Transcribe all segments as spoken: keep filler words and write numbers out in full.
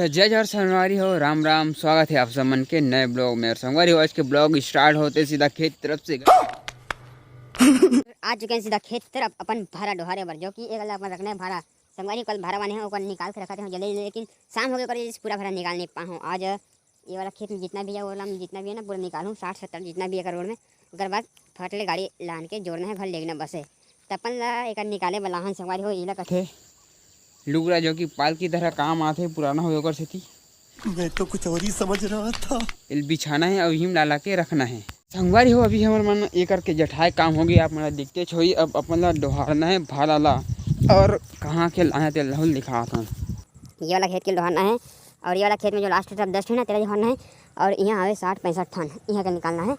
जय जोहार संगवारी हो, राम राम, स्वागत है आप सब मन के नए ब्लॉग में। और संगवारी हो, आज के ब्लॉग स्टार्ट होते सीधा खेत तरफ से। आ चुके हैं सीधा खेत तरफ अपन भारा डोहारे बर, जो कि एक अलग अपन रखना है भारा। संगवारी हो, कल भारा बांधे हैं, ओकर निकाल के रखा थे जल्दी जल्दी, लेकिन शाम हो गए, ओकर वजह से पूरा भारा निकाल नहीं पाए हूँ। आज ये वाला खेत में जितना भी है, वो वाला में जितना भी है ना, पूरा निकालूँ, साठ सत्तर जितना भी है करोड़ में। ओकर बाद फट ले गाड़ी लान के जोड़ना है, घर लेगना बस है। त अपन ला एकर निकाले वाला हन संगवारी हो, इला कथे लुगरा, जो कि पालकी तरह काम आथे, पुराना हो गए ओकर सेती। मैं तो कुछ और ही समझ रहा था। एल बिछाना है और हिम लाला के रखना है। संगवारी हो, अभी हमर मन एकर के जठाए काम हो गया, आप मन ला दिखते छोई। अब अपन ला डोहारना है भारा ला, और कहाँ के लाना है तेल राहुल दिखात हन। ये वाला खेत के डोहारना है, और ये वाला खेत में जो लास्ट तरफ दस ठन है, तेरह ठन है, और यहाँ आवे साठ पैंसठ ठन, यहाँ के निकालना है।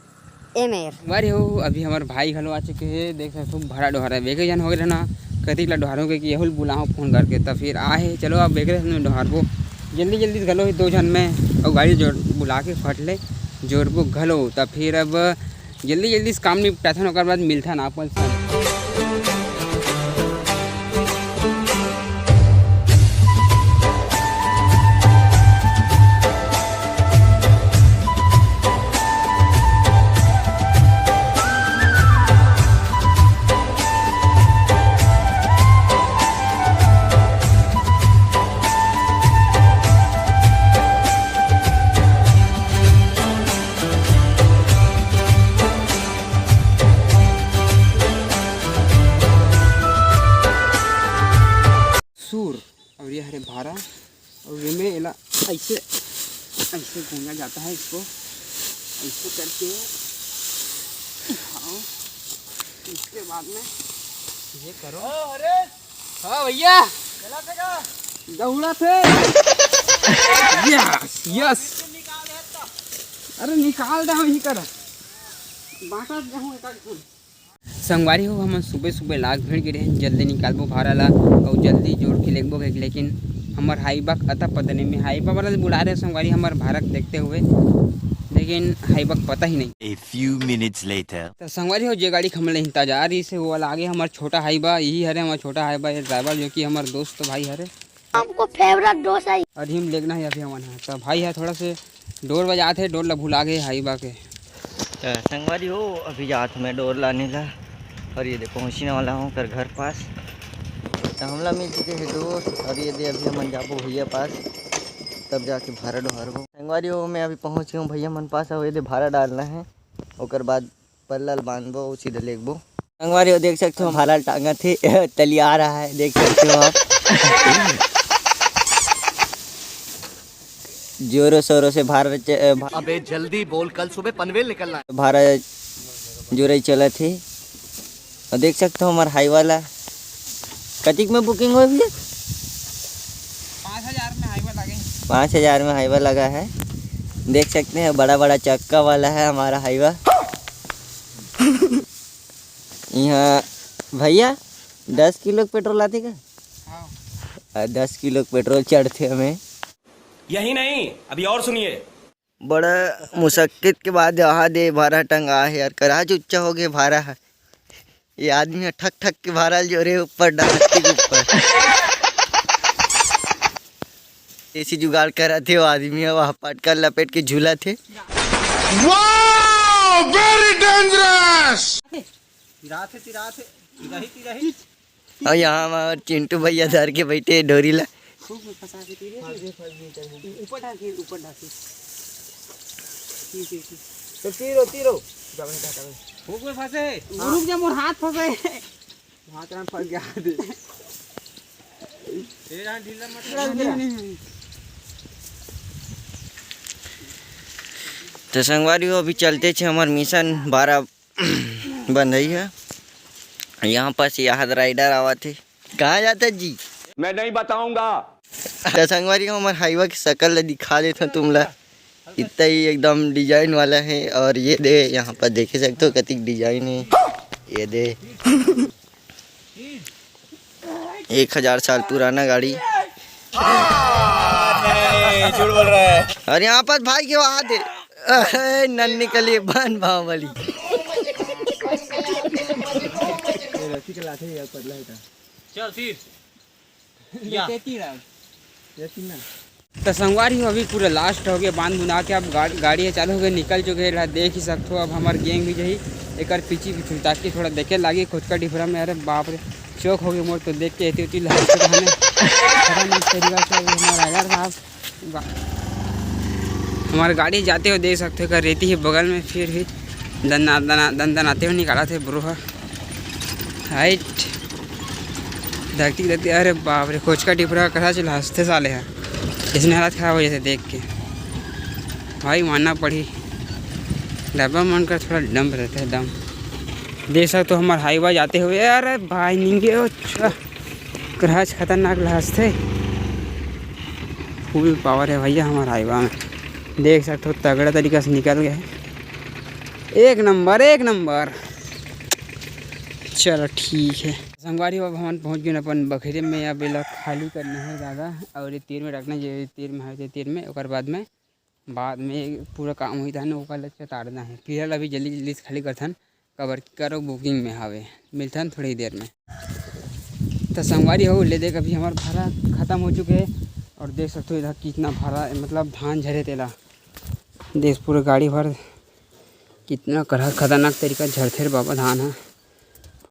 ए मेर। संगवारी हो, अभी हमर भाई घलो आ चुके हैं, देख सकते हो, भारा डोहारा बेके जन हो गए ना, कतिक ला डोहारो के कि यहुल बुलाओ फोन करके, त फिर आ है। चलो, अब बेकरे से डोहारबो, जल्दी जल्दी घलो ही दो झन में, और गाड़ी जोड़ बुला के फट ले जोड़बो घलो। त फिर अब जल्दी जल्दी से काम निपटाथन, ओकर बाद मिलथन आपन से। सूर, और ये हरे भारा, और ये में एला ऐसे, ऐसे गूंजा जाता है इसको, ऐसे करके। हाँ, इसके बाद में ये करो। हाँ भैया, दौड़ा थे। Yes, yes. अरे निकाल दे, हम ही कर बांटा जाऊँ एक आध फूल। संगवारी हो, हमन सुबह सुबह लाग भिड़ गे रहेन, जल्दी निकालबो भारा ला, अउ जल्दी जोड़ के लेगबो कहिके, लेकिन हमर हाईबा के अता पता नहीं, मैं हाईबा वाला ले बुला रहे संगवारी, हमर भारा के देखते हुए, लेकिन हाईबा के पता ही नहीं। A few minutes later. तो संगवारी हो, जे गाड़ी के हमन ले इंतजार रहिस हे, वो वाला आगे हमर छोटा हाईबा, यही हरे हमर छोटा हाईबा, ये ड्राइवर जो कि हमर दोस्त भाई हरे। हमको फेवरेट डोसा ही। और हिम लेगना है अभी हमन हा। तो भाई हा थोड़ा से डोर बजात हे, डोर ला भुला गे हाईबा के। तो संगवारी हो, अभी जात मैं डोर लाने ला। और ये देखो, पहुँचने वाला हूँ कर घर पास। तो हमला मिल चुके हैं डोर। और ये दे, अभी हमन जाबो भैया पास, तब जाके भारा डोहरबो। संगवारी हो, मैं अभी पहुँच गया हूँ भैया मन पास। और ये दे, भारा डालना है, ओकर बाद पल्ला ल बांधबो, सीधा लेगबो। संगवारी हो, देख सकते हो, भारा ल टांगत हे, तलिया रहा है, देख सकते हो आप। जोरों शोरों से भारा च-, अ, भा-, अबे जल्दी बोल, कल सुबह पनवेल निकलना है। भारा जोरे चलत हे। और देख सकते हो हमार हाईवा ला, कतिक में बुकिंग होय भैया? पाँच हजार में हाईवा लगे। पाँच हजार में हाईवा लगा है, देख सकते हैं, बड़ा बड़ा चक्का वाला है हमारा हाईवा। यहाँ भैया, दस किलो के पेट्रोल आथे का? हाँ। आ, दस किलो के पेट्रोल चढ़थे हमें। यही नहीं, अभी और सुनिए। बड़ा मुशक्कत के बाद यहाँ दे भारा टंगा है यार, करा चुच्चा हो गए भारा है। ये आदमी ह ठक ठक के भारा ल जोरे ऊपर डाहर के ऊपर। ऐसी जुगाड़ करत हे वो आदमी ह, वहाँ पटका लपेट के झूलत हे। Wow! Very dangerous! तिरात हे, तिरात हे, तिराही, तिराही। और यहाँ हमार चिंटू भैया धर के बैठे हे डोरी ला। खूब में फंसा के तीरे। ऊपर ढाके, ऊपर ढाके। ठीक है, ठीक। तो तीरो, तीरो। खूब में फंसे। हाँ। रुक जा, मोर हाथ फंसे। हाथ में फंस गया। तेरा ढीला मत कर। नहीं, नहीं, नहीं। तो संगवारी हो, अभी चलते छे हमार मिशन बारह बंधई है। यहाँ पास याहद राइडर आवत हे। कहाँ जाता जी? मैं नहीं बताऊंगा। तो संगवारी हो, हमार हाईवा के शकल ला दिखा देता तुमला। इतना ही एकदम डिजाइन वाला है। और ये दे, यहाँ पर देखे सकते हो कतिक डिजाइन है। ये दे, एक हजार साल पुराना गाड़ी। नहीं, झूठ बोल रहा है। और यहाँ पर भाई के वहाँ दे, अरे नन्नी कली बन बाहुबली। चल तीर। या। ये तीन है। ये तीन ना। तो संगवारी हो, अभी पूरा लास्ट हो गया बांध बुना के। अब गाड़ी, गाड़ी ह चालू हो गई, निकल चुके हैं। देख ही सकते हो, अब हमार गैंग भी जही एकर पीछे पीछे, ताकि थोड़ा देखे लागी खोचका डिफरा में। अरे बाप रे, चौक हो गए मोर तो देख के। एती उती लहर से रहने खतरनाक तरीका से अभी हमारा यार साहब गा-, हमार गाड़ी जाते हो देख सकते हो, एकर रेती है बगल में, फिर भी दन दना दन दनाते हुए निकाला थे ब्रो। हाइट धरती धरती, अरे बाप रे, खोचका डिफरा करा चला हंसते साले है। इसने हालत खराब हो जाते देख के। भाई मानना पड़ी, डब्बा मन का थोड़ा डम रहता है दम। देख सकते हो हमार हाईवा जाते हुए, अरे भाई निंगे ओ छुआ, क्रच खतरनाक लहसथे। फुल पावर है भैया हमार हाईवा में, देख सकते हो तगड़ा तरीका से निकल गए। एक नंबर, एक नंबर। चलो ठीक है संगवारी हो, अब हमन पहुँच गए अपन बखरी में। अब एला खाली करना है दादा, और ये तीर में रखना है, तीर में है, तीर में, ओकर बाद में बाद में पूरा काम होही तहन ओकर लक्ष्य ताड़ना है। फिलहाल अभी जल्दी जल्दी से खाली करथन, काबर कि करो बुकिंग में हावे। मिलथन थोड़ी देर में। तो संगवारी हो, ले देख, अभी हमार भारा खत्म हो चुके हैं और देख सकते हो इधर कितना भारा, मतलब धान झरे तेला। देख पूरा गाड़ी भर कितना करा खतरनाक तरीका झरथे रे बाबा धान ह।